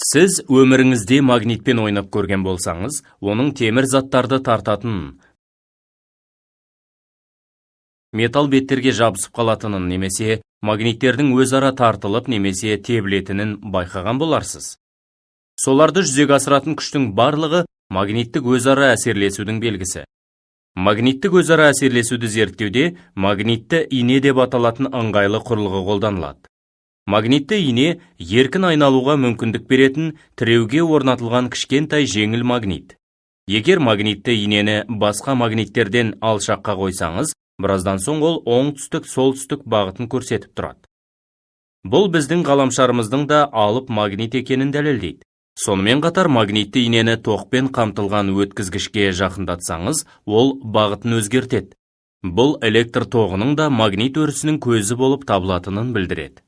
Сіз өміріңізде магнитпен ойнап көрген болсаңыз, оның темір заттарды тартатынын, металл беттерге жабысып қалатынын немесе магниттердің өзара тартылып немесе тебілетінін байқаған боларсыз. Соларды жүзеге асыратын күштің барлығы магниттік өзара әсерлесудің белгісі. Магниттік өзара әсерлесуді зерттеуде магнитті ине деп аталатын ыңғайлы құрылғы қолданылады. Магнитті ине еркін айналуға мүмкіндік беретін тіреуге орнатылған кішкентай жеңіл магнит. Егер магнитті инені басқа магниттерден алшаққа қойсаңыз, біраздан соң ол оңтүстік-солтүстік бағытын көрсетіп тұрады. Бұл біздің ғаламшарымыздың да алып магнит екенін дәлелдейді. Сонымен қатар магнитті инені тоқпен қамтылған өткізгішке жақындатсаңыз, ол бағытын өзгертеді. Бұл электр тоғының да магнит өрісінің көзі болып табылатынын білдіреді.